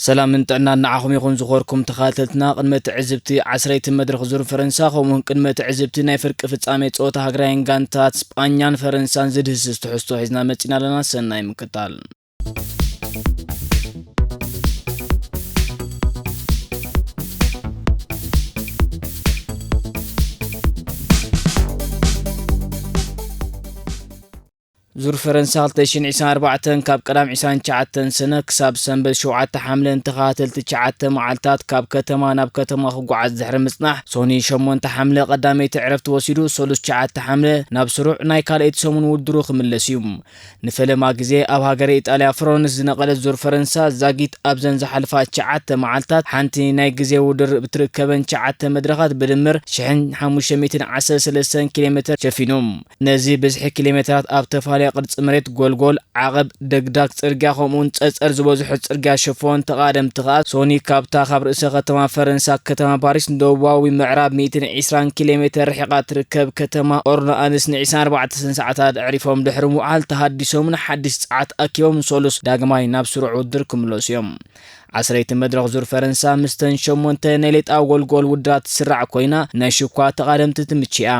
ሰላምን ጥዕናን ንዓኹም ይኹን ዝኾርኩም ተኸታተልትና። ቅድመ ትዕዝብቲ ዓስረይቲ መድረኽ ዙር ፈረንሳ ከምኡውን ቅድመ ትዕዝብቲ ናይ ፍርቂ ፍጻሜ ጸወታ ሃገራውያን ጋንታት ስጳኛን ፈረንሳን ዝድህስስ ትሕዝቶ ሒዝና መጺና ኣለና። ሰናይ ምክታል። ዙር ፈረንሳ ክልተ ሽሕን ዕስራን ኣርባዕተን ካብ ቀዳም ዕስራን ትሽዓተን ሰነ ክሳብ ሰንበት ሸውዓተ ሓምለ ንተኸታተልቲ ትሽዓተ መዓልታት ካብ ከተማ ናብ ከተማ ክጓዓዝ ድሕሪ ምጽናሕ፣ ሶኒ ሸሞንተ ሓምለ ቀዳመይቲ ዕረፍቲ ወሲዱ፣ ሰሉስ ትሽዓተ ሓምለ ናብ ስሩዕ ናይ ካልኣይቲ ሰሙን ውድድሩ ክምለስ እዩ። ንፈለማ ግዜ ኣብ ሃገረ ኢጣልያ ፍሎረንስ ዝነቐለት ዙር ፈረንሳ ዛጊት ኣብዘን ዝሓልፋ ትሽዓተ መዓልታት ሓንቲ ናይ ግዜ ውድድር ብትርከበን ትሽዓተ መድረኻት ብድምር ሽሕን ሓሙሽተ ሚእትን ዓሰርተ ሰለስተን ኪሎ ሜትር ሸፊኑ። ነዚ ብዝሒ ኪሎ ሜትራት ኣብ ተፈላለየ ቅርጺ መሬት፣ ጎልጎል፣ ዓቐብ፣ ደግዳግ ጽርግያ ከምኡውን ጸጸር ዝበዝሖ ጽርግያ ሸፈን ተቓደምቲ ከኣ ሶኒ ካብታ ካብ ርእሰ ከተማ ፈረንሳ ከተማ ፓሪስ ንደቡባዊ ምዕራብ ሚእትን ዕስራን ኪሎ ሜትር ርሒቓ ትርከብ ከተማ ኦርለኣንስ ንዕስራን ኣርባዕተን ሰዓታት ኣዕሪፎም ድሕሪ ምውዓል ተሃዲሶምን ሓድሽ ጸዓት ኣኪቦም ሰሉስ ዳግማይ ናብ ስሩዕ ውድድር ክምለሱ እዮም። ዓስረይቲ መድረኽ ዙር ፈረንሳ ምስተን ሸሞንተ ናይ ሌጣ ጎልጎል ውድራት ትስራዕ ኮይና፣ ናይ ሽኳ ተቓደምቲ ትምችእ እያ።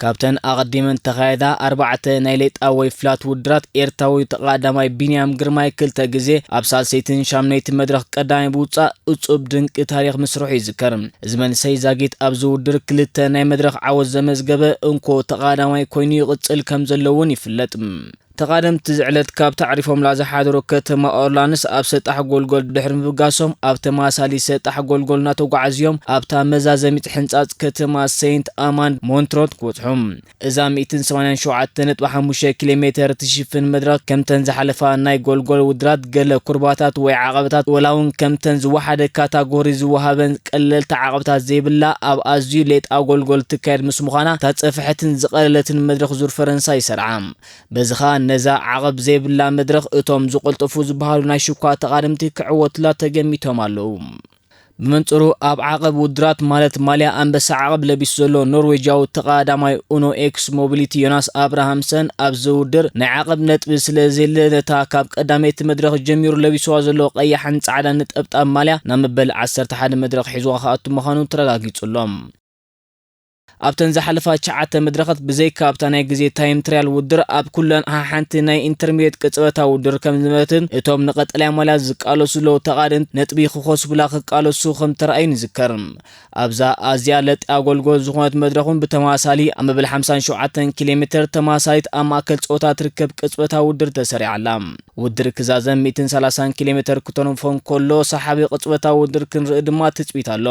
ካብተን ኣቐዲመን ተኻየዳ ኣርባዕተ ናይ ሌጣ ወይ ፍላት ውድራት፣ ኤርትራዊ ተቓዳማይ ቢንያም ግርማይ ክልተ ግዜ ኣብ ሳልሰይትን ሻምነይቲ መድረኽ ቀዳማይ ብውጻእ እጹብ ድንቂ ታሪኽ ምስርሑ ይዝከር። እዚ መንእሰይ ዛጊት ኣብዚ ውድድር ክልተ ናይ መድረኽ ዓወት ዘመዝገበ እንኮ ተቓዳማይ ኮይኑ ይቕጽል ከም ዘሎ እውን ይፍለጥ። ተቓደምቲ ዝዕለት ካብ ተዕሪፎምላ ዝሓደሩ ከተማ ኦርላንስ ኣብ ሰጣሕ ጎልጎል ድሕሪ ምብጋሶም፣ ኣብ ተማሳሊ ሰጣሕ ጎልጎል እናተጓዓዝዮም ኣብታ መዛዘሚት ሕንጻጽ ከተማ ሴንት ኣማንድ ሞንትሮት ክበጽሑ። እዛ ሚእትን ሰማንያን ሸውዓተ ነጥቢ ሓሙሽተ ኪሎ ሜተር ትሽፍን መድረኽ ከምተን ዝሓለፋ ናይ ጎልጎል ውድራት ገለ ኩርባታት ወይ ዓቐበታት ወላ እውን ከምተን ዝወሓደ ካታጎሪ ዝወሃበን ቀለልቲ ዓቐበታት ዘይብላ ኣብ ኣዝዩ ሌጣ ጎልጎል ትካየድ ምስ ምዃና እታ ጸፍሐትን ዝቐለለትን መድረኽ ዙር ፈረንሳ ይሰርዓ። በዚ ኸኣ ነዛ ዓቐብ ዘይብላ መድረኽ እቶም ዝቐልጠፉ ዝበሃሉ ናይ ሽኳ ተቓደምቲ ክዕወቱላ ተገሚቶም ኣለዉ። ብመንጽሩ ኣብ ዓቐብ ውድራት ማለት ማልያ ኣንበሳ ዓቐብ ለቢሱ ዘሎ ኖርዌጃዊ ተቓዳማይ ኡኖ ኤክስ ሞቢሊቲ ዮናስ ኣብርሃምሰን ኣብዚ ውድድር ናይ ዓቐብ ነጥቢ ስለ ዘየለ ነታ ካብ ቀዳመይቲ መድረኽ ጀሚሩ ለቢስዋ ዘሎ ቀያሕን ጻዕዳን ነጠብጣብ ማልያ ናብ መበል ዓሰርተ ሓደ መድረኽ ሒዝዋ ክኣቱ ምዃኑ ተረጋጊጹ ኣሎ። ኣብተን ዝሓለፋ ትሽዓተ መድረኻት ብዘይካ ኣብታ ናይ ግዜ ታይም ትራያል ውድድር ኣብ ኩለን ሓሓንቲ ናይ ኢንተርሚድየት ቅጽበታዊ ውድድር ከም ዝነበረትን እቶም ንቀጠልያ ማልያ ዝቃለሱ ዘለዉ ተቓደምቲ ነጥቢ ክኸስቡላ ክቃለሱ ከም ተራእዩን ይዝከር። ኣብዛ ኣዝያ ለጢ ኣጎልጎል ዝኾነት መድረኽ እውን ብተመሳሳሊ ኣብ መበል ሓምሳን ሸውዓተን ኪሎ ሜተር ተመሳሳሊት ኣብ ማእከል ጸወታ ትርከብ ቅጽበታዊ ውድድር ተሰሪዓ ኣላ። ውድድር ክዛዘም ሚእትን ሰላሳን ኪሎ ሜተር ክተርፎ እንከሎ ሰሓቢ ቅጽበታዊ ውድድር ክንርኢ ድማ ትጽቢት ኣሎ።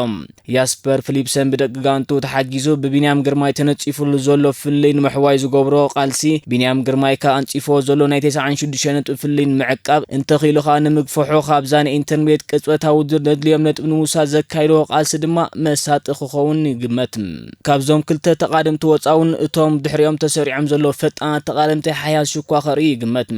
ያስፐር ፊሊፕሰን ብደቂ ጋንቱ ተሓጊዙ ብቢንያም ግርማይ ተነጺፉሉ ዘሎ ፍልልይ ንምሕዋይ ዝገብሮ ቃልሲ፣ ቢንያም ግርማይ ከኣ ኣንጺፎ ዘሎ ናይ ተስዓን ሽዱሽተን ነጥቢ ፍልልይ ንምዕቃብ፣ እንተኽኢሉ ከኣ ንምግፍሑ፣ ካብዛ ናይ ኢንተርሚድየት ቅጽበታዊ ውድድር ዘድልዮም ነጥቢ ንምውሳድ ዘካይዶ ቃልሲ ድማ መሳጢ ክኸውን ይግመት። ካብዞም ክልተ ተቓደምቲ ወጻኢ እውን እቶም ድሕሪኦም ተሰሪዖም ዘለዉ ፈጣናት ተቓደምቲ ሓያል ሽኳ ከርእዩ ይግመት።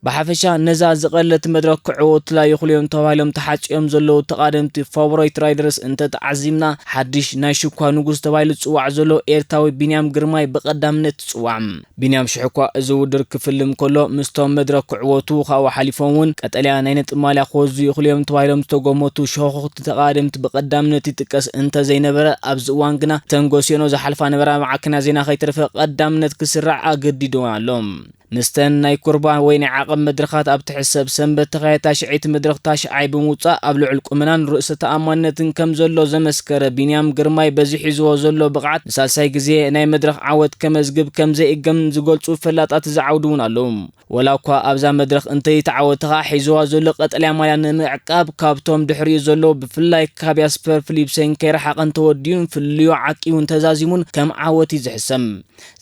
ብሓፈሻ ነዛ ዝቐለለት መድረኽ ክዕወቱላ ይኽእሉ እዮም ተባሂሎም ተሓጽዮም ዘለዉ ተቓደምቲ ፋቮራይት ራይደርስ እንተተዓዚምና፣ ሓድሽ ናይ ሽኳ ንጉስ ተባሂሉ ዝጽዋዕ ዘሎ ኤርትራዊ ቢንያም ግርማይ ብቐዳምነት ይጽዋዕ። ቢንያም ሽሕኳ እዚ ውድድር ክፍልም ከሎ፣ ምስቶም መድረኽ ክዕወቱ ካብኡ ሓሊፎም እውን ቀጠልያ ናይ ነጥቢ ማልያ ክወስዱ ይኽእሉ እዮም ተባሂሎም ዝተገመቱ ሸኾኽቲ ተቓደምቲ ብቐዳምነት ይጥቀስ እንተዘይነበረ፣ ኣብዚ እዋን ግና ተንጎስዮኖ ዝሓልፋ ነበራ ማዕከና ዜና ከይተረፈ ቀዳምነት ክስራዕ ኣገዲድዎ ኣሎ። ምስተን ናይ ኩርባ ወይ ናይ ዓቐብ መድረኻት ኣብ ትሕሰብ ሰንበት ተኻየዳ ታሽዐይቲ መድረኽ ታሽዓይ ብምውጻእ ኣብ ልዑል ቁመናን ርእሰ ተኣማንነትን ከም ዘሎ ዘመስከረ ቢንያም ግርማይ በዚ ሒዝዎ ዘሎ ብቕዓት ንሳልሳይ ግዜ ናይ መድረኽ ዓወት ከመዝግብ ከም ዘይእገም ዝገልጹ ፈላጣት እዚ ዓውዲ እውን ኣለዉ። ወላ እኳ ኣብዛ መድረኽ እንተይተዓወተ ኸኣ ሒዝዋ ዘሎ ቀጠልያ ማልያ ንምዕቃብ ካብቶም ድሕሪኡ ዘለዉ ብፍላይ ካብ ያስፐር ፊሊፕሰን ከይረሓቐን ተወዲኡን ፍልልዩ ዓቂቡን ተዛዚሙን ከም ዓወት እዩ ዝሕሰብ።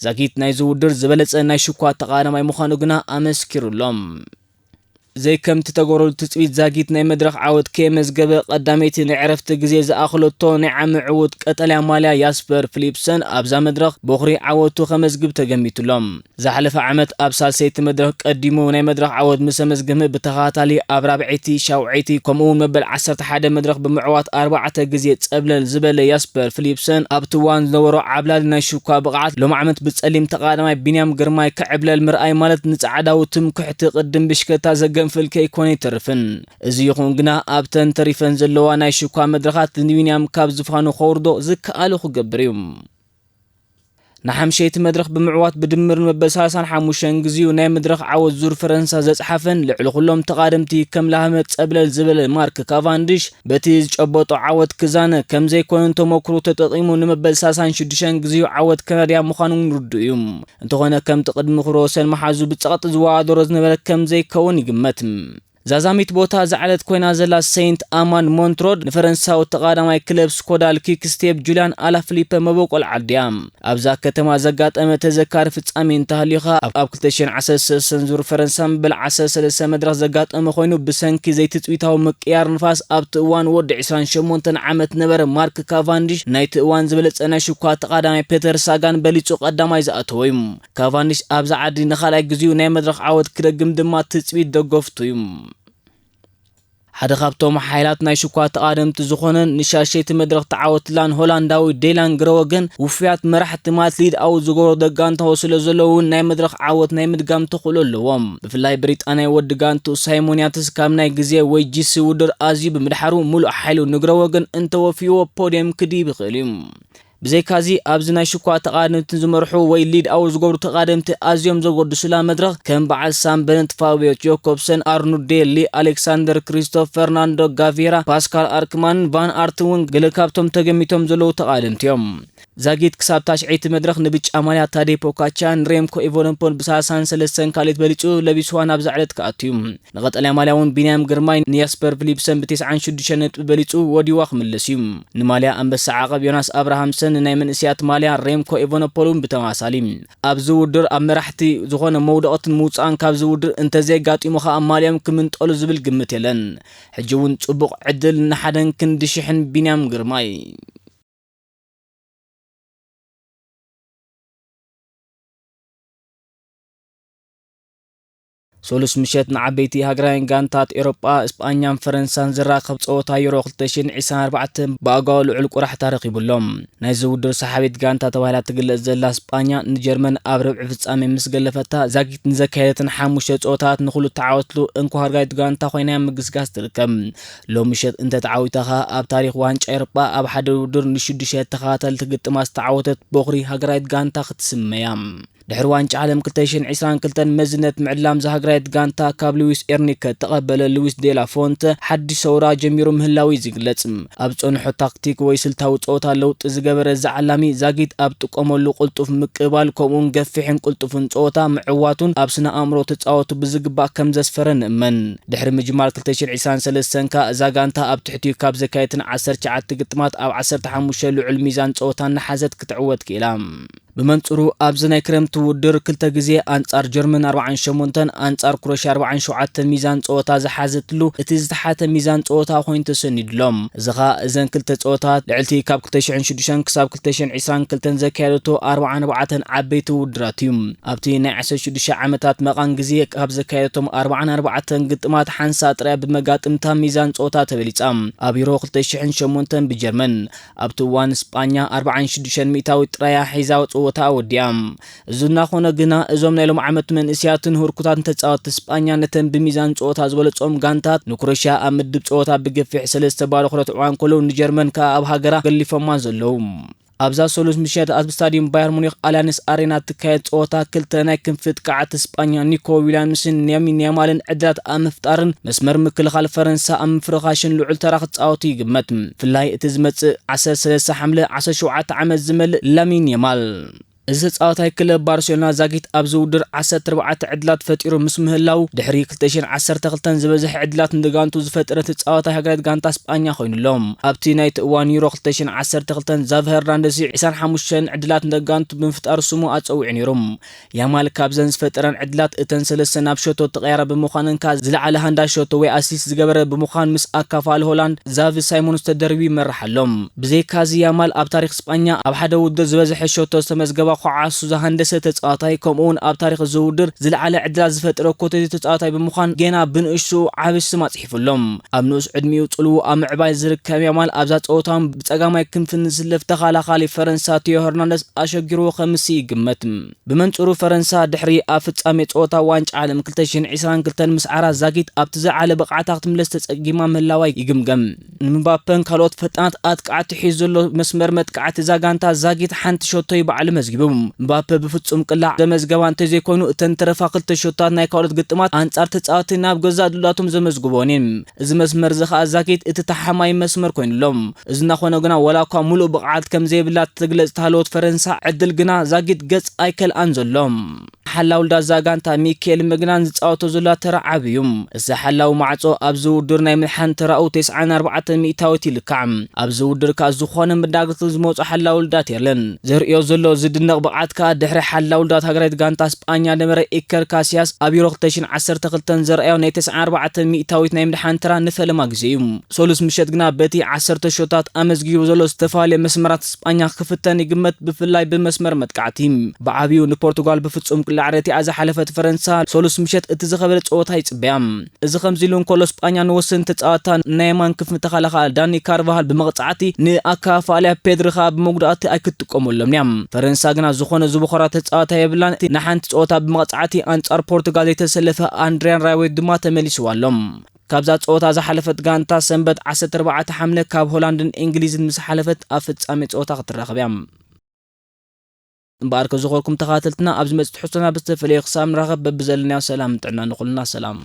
ዛጊት ናይዚ ውድድር ዝበለጸ ናይ ሽኳ ተቓዳማይ ምዃኑ ግና ኣመስኪሩሎም። ዘይከምቲ ተገበረሉ ትጽቢት ዛጊት ናይ መድረኽ ዓወት ከየመዝገበ ቀዳመይቲ ናይ ዕረፍቲ ግዜ ዝኣኸለቶ ናይ ዓሚ ዕዉት ቀጠልያ ማልያ ያስፐር ፊሊፕሰን ኣብዛ መድረኽ በኹሪ ዓወቱ ከመዝግብ ተገሚቱሎም። ዝሓለፈ ዓመት ኣብ ሳልሰይቲ መድረኽ ቀዲሙ ናይ መድረኽ ዓወት ምስ ኣመዝገበ ብተኸታታሊ ኣብ ራብዐይቲ፣ ሻውዐይቲ ከምኡውን መበል ዓሰርተ ሓደ መድረኽ ብምዕዋት ኣርባዕተ ግዜ ጸብለል ዝበለ ያስፐር ፊሊፕሰን ኣብቲ እዋን ዝነበሮ ዓብላሊ ናይ ሽኳ ብቕዓት ሎም ዓመት ብጸሊም ተቓዳማይ ቢንያም ግርማይ ክዕብለል ምርኣይ ማለት ንጻዕዳዊ ትምክሕቲ ቅድም ብሽከታ ዘገም ክፍል ከይኮነ ኣይተርፍን። እዚ ይኹን ግና ኣብተን ተሪፈን ዘለዋ ናይ ሽኳ መድረኻት ንቢንያም ካብ ዝፋኑ ከውርዶ ዝከኣሉ ክገብር እዩ። ንሓምሸይቲ መድረኽ ብምዕዋት ብድምር ንመበል ሰላሳን ሓሙሽተን ግዜኡ ናይ መድረኽ ዓወት ዙር ፈረንሳ ዘጽሓፈን ልዕሊ ኩሎም ተቓደምቲ ከም ላህመ ጸብለል ዝበለ ማርክ ካቫንድሽ በቲ ዝጨበጦ ዓወት ክዛነ ከም ዘይኮነን ተመክሮ ተጠቒሙ ንመበል ሰላሳን ሽዱሽተን ግዜኡ ዓወት ከናድያ ምዃኑ እውን ርዱእ እዩ። እንተኾነ ከምቲ ቅድሚ ክብረ ወሰን መሓዙ ብጸቕጢ ዝወዳደሮ ዝነበረ ከም ዘይከውን ይግመት። ዛዛሚት ቦታ ዝዓለት ኮይና ዘላ ሴንት ኣማንድ ሞንትሮድ ንፈረንሳዊ ተቓዳማይ ክለብ ስኮዳል ኪክ ስቴፕ ጁልያን ኣላፍሊፐ መበቆል ዓዲ እያ። ኣብዛ ከተማ ዘጋጠመ ተዘካሪ ፍጻሜ እንተሃልዩኻ ኣብ ኣብ ክልተ ሽሕን ዓሰርተ ሰለስተን ዙር ፈረንሳ መበል ዓሰርተ ሰለስተ መድረኽ ዘጋጠመ ኮይኑ ብሰንኪ ዘይትጽቢታዊ ምቅያር ንፋስ ኣብቲ እዋን ወዲ ዕስራን ሸሞንተን ዓመት ነበረ ማርክ ካቫንዲሽ ናይቲ እዋን ዝበለጸ ናይ ሽኳ ተቓዳማይ ፔተር ሳጋን በሊጹ ቀዳማይ ዝኣተወ እዩ። ካቫንዲሽ ኣብዚ ዓዲ ንኻልኣይ ግዜኡ ናይ መድረኽ ዓወት ክደግም ድማ ትጽቢት ደገፍቱ እዩ። ሓደ ካብቶም ሓይላት ናይ ሽኳ ተቓደምቲ ዝኾነን ንሻሸይቲ መድረኽ ተዓወትላን ሆላንዳዊ ዴላን ግረወገን ውፉያት መራሕቲ ማለት ሊድኣዊ ዝገብሮ ደጋንታዊ ስለ ዘለዉ እውን ናይ መድረኽ ዓወት ናይ ምድጋም ተኽእሎ ኣለዎም። ብፍላይ ብሪጣንያዊ ወዲ ጋንቱ ሳይሞን ያትስ ካብ ናይ ግዜ ወይ ጂሲ ውድድር ኣዝዩ ብምድሓሩ ሙሉእ ሓይሉ ንግረወገን እንተወፍይዎ ፖድየም ክድይብ ይኽእል እዩ። ብዘይካዚ ኣብዚ ናይ ሽኳ ተቓደምቲ ዝመርሑ ወይ ሊድኣዊ ዝገብሩ ተቓደምቲ ኣዝዮም ዘጎድሱላ መድረኽ ከም በዓል ሳምበንት ፋብዮ ጆኮብሰን ኣርኑድ ዴሊ ኣሌክሳንደር ክሪስቶፍ ፈርናንዶ ጋቬራ ፓስካል ኣርክማን ቫን ኣርት እውን ገለ ካብቶም ተገሚቶም ዘለዉ ተቓደምቲ እዮም። ዛጊት ክሳብ ታሽዐይቲ መድረኽ ንብጫ ማልያ ታዴ ፖካቻን ሬምኮ ኢቮኖፖን ብሳልሳን ሰለስተን ካልእት በሊጹ ለቢስዋ ናብዛ ዕለት ክኣቱ እዩ። ንቐጠልያ ማልያ እውን ቢንያም ግርማይ ንያስፐር ፊሊፕሰን ብተስዓን ሽዱሽተን ነጥቢ በሊጹ ወዲዋ ክምለስ እዩ። ንማልያ ኣንበሳ ዓቐብ ዮናስ ኣብርሃምሰን ንናይ መንእስያት ማልያ ሬምኮ ኤቨኖፖል እውን ብተመሳሳሊ ኣብዚ ውድድር ኣብ መራሕቲ ዝኾነ መውደቕትን ምውጻእን ካብዚ ውድድር እንተዘየጋጢሙ ከኣ ማልያኦም ክምንጠሉ ዝብል ግምት የለን። ሕጂ እውን ጽቡቕ ዕድል ንሓደን ክንዲ ሽሕን ቢንያም ግርማይ። ሶሉስ ምሸት ንዓበይቲ ሃገራውያን ጋንታት ኤሮጳ፣ እስጳኛን ፈረንሳን ዝራኸብ ጸወታ ዩሮ ክልተ ሽሕን ዕስራን ኣርባዕተን ብኣጓው ልዑል ቁራሕታ ረኺቡ ኣሎ። ናይዚ ውድድር ሰሓቢት ጋንታ ተባሂላ ትግለጽ ዘላ እስጳኛ፣ ንጀርመን ኣብ ርብዒ ፍጻሜ ምስ ገለፈታ፣ ዛጊት ንዘካየደትን ሓሙሽተ ጸወታት ንኹሉ ተዓወትሉ እንኮ ሃገራዊት ጋንታ ኮይና እያ ምግስጋስ ትርከብ። ሎም ምሸት እንተ ተዓዊታ ኸኣ፣ ኣብ ታሪኽ ዋንጫ ኤሮጳ ኣብ ሓደ ውድድር ንሽዱሽተ ተኸታተልቲ ግጥማት ዝተዓወተት ቦኽሪ ሃገራዊት ጋንታ ክትስመ እያ። ድሕሪ ዋንጫ ዓለም ክልተ ሽሕን ዕስራን ክልተን መዝነት ምዕላም ዝሃገራዊት ጋንታ ካብ ሉዊስ ኤርኒከ እተቐበለ ሉዊስ ዴላ ፎንተ ሓድሽ ሰውራ ጀሚሩ ምህላዉ እዩ ዝግለጽ። ኣብ ዝጸንሖ ታክቲክ ወይ ስልታዊ ጸወታ ለውጢ ዝገበረ እዚ ዓላሚ ዛጊት ኣብ ጥቀመሉ ቅልጡፍ ምቅባል ከምኡውን ገፊሕን ቅልጡፍን ጸወታ ምዕዋቱን ኣብ ስነ ኣእምሮ ተጻወቱ ብዝግባእ ከም ዘስፈረ ንእመን። ድሕሪ ምጅማር ክልተ ሽሕን ዕስራን ሰለስተን ከኣ እዛ ጋንታ ኣብ ትሕቲኡ ካብ ዘካየትን ዓሰርተ ትሽዓተ ግጥማት ኣብ ዓሰርተ ሓሙሽተ ልዑል ሚዛን ጸወታ እናሓዘት ክትዕወት ክኢላ። ብመንጽሩ ኣብዚ ናይ ክረምቲ ውድድር ክልተ ግዜ ኣንጻር ጀርመን ኣርባዓን ሸሞንተን ኣንጻር ክሮሽያ ኣርባዓን ሸውዓተን ሚዛን ጸወታ ዝሓዘትሉ እቲ ዝተሓተ ሚዛን ጸወታ ኮይኑ ተሰኒዱሎም። እዚ ኸኣ እዘን ክልተ ጸወታት ልዕልቲ ካብ ክልተ ሽሕን ሽዱሽተን ክሳብ ክልተ ሽሕን ዕስራን ክልተን ዘካየደቶ ኣርባዓን ኣርባዕተን ዓበይቲ ውድድራት እዩ። ኣብቲ ናይ ዓሰርተ ሽዱሽተ ዓመታት መቓን ግዜ ካብ ዘካየደቶም ኣርባዓን ኣርባዕተን ግጥማት ሓንሳ ጥራይ ብመጋጥምታ ሚዛን ጸወታ ተበሊጻ። ኣብ ዩሮ ክልተ ሽሕን ሸሞንተን ብጀርመን ኣብቲ እዋን ስጳኛ ኣርባዓን ሽዱሽተን ሚእታዊት ጥራያ ሒዛ ጸወታ ኣወዲኣ። እዚ እናኾነ ግና እዞም ናይ ሎም ዓመት መንእስያትን ህርኩታትን ተጻወትቲ ስጳኛ ነተን ብሚዛን ጸወታ ዝበለጾም ጋንታት ንክሮሽያ ኣብ ምድብ ጸወታ ብግፊሕ ሰለስተ ባዶ ክረትዕዋ እንከለዉ ንጀርመን ከኣ ኣብ ሃገራ ገሊፎማ ዘለዉ። ኣብዛ ሰሉስ ምሸት ኣብ ስታዲየም ባየር ሙኒክ ኣልያንስ ኣሬና እትካየድ ጸወታ ክልተ ናይ ክንፊ ጥቃዓት ስጳኛ ኒኮ ዊልያምስን ያሚን ያማልን ዕድላት ኣብ ምፍጣርን መስመር ምክልኻል ፈረንሳ ኣብ ምፍርኻሽን ልዑል ተራ ክጻወቱ ይግመት። ብፍላይ እቲ ዝመጽእ ዓሰርተ ሰለስተ ሓምለ ዓሰርተ ሸውዓተ ዓመት ዝመልእ ላሚን የማል። እዚ ተጻዋታይ ክለብ ባርሴሎና ዛጊት ኣብዚ ውድድር ዓሰርተ ኣርባዕተ ዕድላት ፈጢሩ ምስ ምህላው ድሕሪ ክልተ ሽሕን ዓሰርተ ክልተን ዝበዝሐ ዕድላት ንደጋንቱ ዝፈጠረ ተጻዋታይ ሃገራዊት ጋንታ ስጳኛ ኮይኑሎም። ኣብቲ ናይቲ እዋን ዩሮ ክልተ ሽሕን ዓሰርተ ክልተን ዛቪ ሄርናንደስ ዕስራን ሓሙሽተን ዕድላት ንደጋንቱ ብምፍጣር ስሙ ኣጸዊዑ ነይሩ። ያማል ካብዘን ዝፈጠረን ዕድላት እተን ሰለስተ ናብ ሸቶ ተቐያራ ብምዃነን ከኣ ዝለዓለ ሃንዳ ሸቶ ወይ ኣሲስት ዝገበረ ብምዃን ምስ ኣካፋል ሆላንድ ዛቪ ሳይሞንስ ተደርቢዩ ይመርሕ ኣሎ። ብዘይካዚ ያማል ኣብ ታሪኽ ስጳኛ ኣብ ሓደ ውድድር ዝበዝሐ ሸቶ ዝተመዝገባ ኳዓሱ ዝሃንደሰ ተጻዋታይ፣ ከምኡውን ኣብ ታሪኽ እዚ ውድድር ዝለዓለ ዕድላት ዝፈጠረ ኮተቴ ተጻዋታይ ብምዃን፣ ጌና ብንእሽቱ ዓቢ ስም ኣጽሒፉሎም። ኣብ ንኡስ ዕድሚኡ ጽልዉ ኣብ ምዕባይ ዝርከብ ያማል፣ ኣብዛ ጸወታ ብጸጋማይ ክንፊ ንዝስለፍ ተኸላኻሊ ፈረንሳ ቲዮ ሄርናንደስ ኣሸጊርዎ ከምሲ ይግመት። ብመንጽሩ፣ ፈረንሳ ድሕሪ ኣብ ፍጻሜ ጸወታ ዋንጫ ዓለም ክልተ ሽሕን ዕስራን ክልተን ምስ ዓራ ዛጊት ኣብቲ ዝዓለ ብቕዓታ ክትምለስ ተጸጊማ ምህላዋ ይግምገም። ንምባፐን ካልኦት ፈጣናት ኣጥቃዕቲ ሒዙ ዘሎ መስመር መጥቃዕቲ እዛ ጋንታ ዛጊት ሓንቲ ሸቶ እዩ ባዕሉ መዝጊቡ። ምባፐ ብፍጹም ቅላዕ ዘመዝገባ እንተዘይኮይኑ፣ እተን ተረፋ ክልተ ሸቶታት ናይ ካልኦት ግጥማት ኣንጻር ተጻወትቲ ናብ ገዛእ ድላቶም ዘመዝግቦን እየን። እዚ መስመር እዚ ኸኣ ዛጊት እቲ ተሓማይ መስመር ኮይኑሎም። እዚ እናኾነ ግና፣ ዋላ እኳ ሙሉእ ብቕዓት ከም ዘይብላ ትግለጽ ተሃለወት ፈረንሳ፣ ዕድል ግና ዛጊት ገጽ ኣይከልኣን ዘሎ። ሓላው ልዳ እዛ ጋንታ ሚካኤል መግናን ዝጻወቶ ዘሎ ተራ ዓቢ እዩ። እዚ ሓላው ማዕጾ ኣብዚ ውድድር ናይ ምድሓን ተራኡ ተስዓን ኣርባዕተን ሚእታዊት ይልካዕ። ኣብዚ ውድድር ከኣ ዝኾነ መዳግርቲ ዝመጹ ሓላው ልዳት የለን። ዘርእዮ ዘሎ ዝድነቕ ብቕዓት ከኣ ድሕሪ ሓላው ልዳት ሃገራዊት ጋንታ ስጳኛ ነበረ ኢከር ካሲያስ ኣብ ዩሮ ክልተ ሽሕን ዓሰርተ ክልተን ዘርኣዮ ናይ ተስዓን ኣርባዕተን ሚእታዊት ናይ ምድሓን ተራ ንፈለማ ግዜ እዩ። ሰሉስ ምሸት ግና በቲ ዓሰርተ ሸቶታት ኣመዝጊቡ ዘሎ ዝተፈላለየ መስመራት ስጳኛ ክፍተን ይግመት፣ ብፍላይ ብመስመር መጥቃዕቲ። ብዓቢኡ ንፖርቱጋል ብፍጹም ቅላዕ ረቲዓ ዝሓለፈት ፈረንሳ፣ ሰሉስ ምሸት እቲ ዝኸበደ ጸወታ ይጽበያ። እዚ ከምዚ ኢሉ እንከሎ፣ ስጳኛ ንወሰንቲ ተጻወትታ ናይ የማን ክንፊ ተኸላኻሊ ዳኒ ካርቫሃል ብመቕጻዕቲ፣ ንኣከፋፋሊኣ ፔድሪ ኸኣ ብመጉዳእቲ ኣይክትጥቀመሎም እያ። ፈረንሳ ግና ዝኾነ ዝበኾራ ተጻዋታይ የብላን። እቲ ንሓንቲ ጸወታ ብመቕጻዕቲ ኣንጻር ፖርቱጋል ዘይተሰለፈ ኣንድሪያን ራይወይት ድማ ተመሊስዋ ኣሎ። ካብዛ ጸወታ ዝሓለፈት ጋንታ ሰንበት ዓሰርተ ኣርባዕተ ሓምለ ካብ ሆላንድን እንግሊዝን ምስ ሓለፈት ኣብ ፍጻሜ ጸወታ ክትራኸብ እያ። እምበኣር፣ ከዝኸርኩም ተኻተልትና፣ ኣብ ዝመጽእ ትሕዝቶና ብዝተፈለየ ክሳብ ንራኸብ፣ በብዘለናዮ ሰላም ጥዕና ንኹልና። ሰላም።